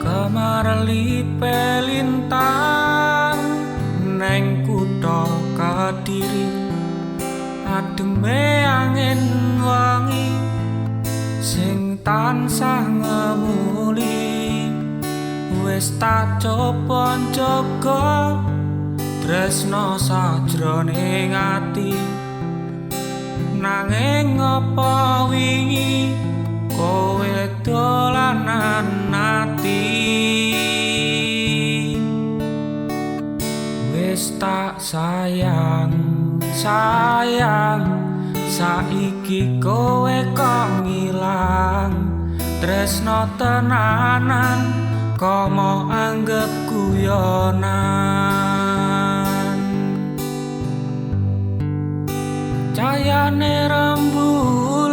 Kemarlipe lintang neng kutha Kediri, ademe angin wangi sing tansah ngemuli. Wis tak coba njaga tresno sajroning ati, nanging apa wingi kowe dolanan ati. Wis tak sayang sayang, saiki kowe kok ngilang. Tresno tenanan komo anggep guyonan. Cayane rembulan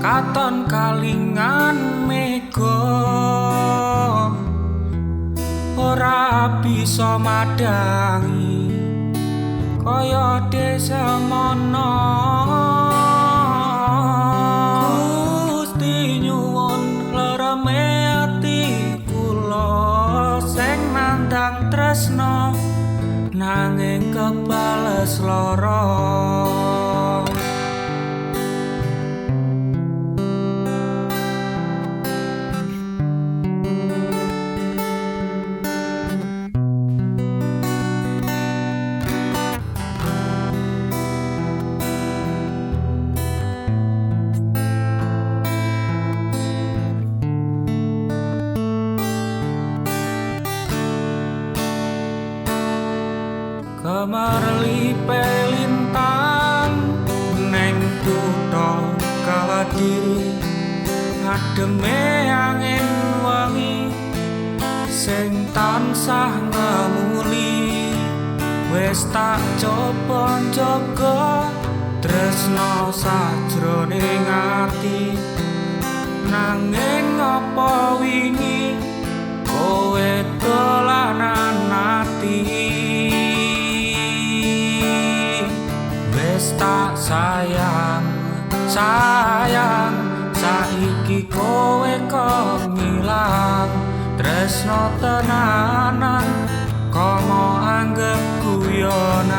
katon kalingan mega, ora bisa madangi kaya desa mono. Gusti nyuwun lereme ati kula sing nandang tresno nanging kebales lara. Kemarlipe lintang neng kutha Kediri, ademe angin wangi sing tansah ngemuli. Wis tak coba njaga tresno sajroning ati, nanging apa wingi kowe dolanan ati. Wis tak sayang sayang, saiki kowe kok ngilang. Tresno tenanan komo anggep guyonan.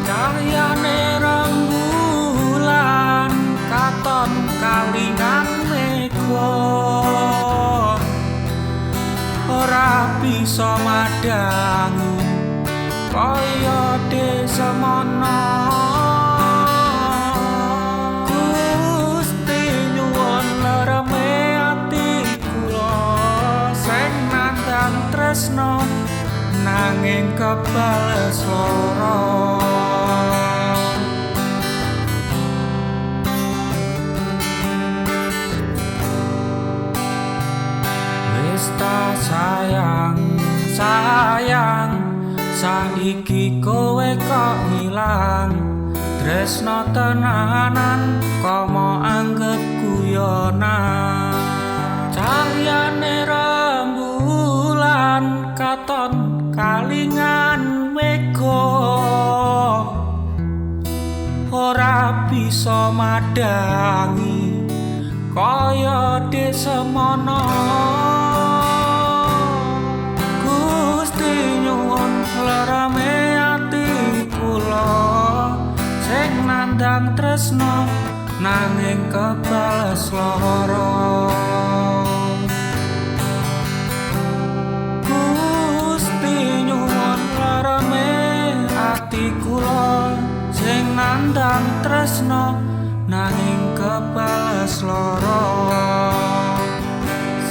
Cahyane rembulan katon kalingan mega, ora bisa madangi kaya desa mono. Gusti nyuwun lereme ati kula sing nandang tresno nanging kebales lara. Wis tak sayang sayang, saiki kowe kok ngilang. Tresno tenanan komo anggep guyonan. Cahyane rembulan katon kalingan mega, ora bisa madangi kaya desa mono. Gusti nyuwun lereme ati kula sing nandang tresno nanging kebales lara. Gusti nyuwun lereme ati kula sing nandang tresno nanging kebales lara.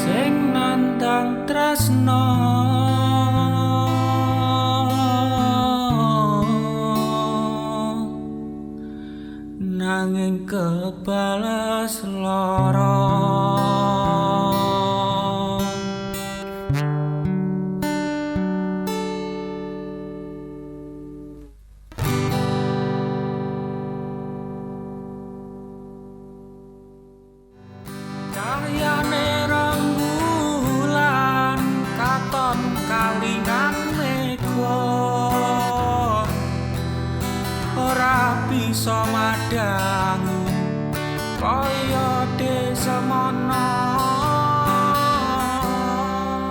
Sing nandang tresno nanging kebales lara. Cahyane rembulan katon kalingan mega, ora bisa madangi kaya semono.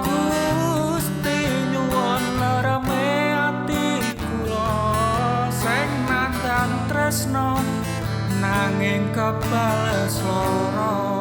Gusti nyuwun lereme ati kula sing nandhang tresno nanging kebales lara.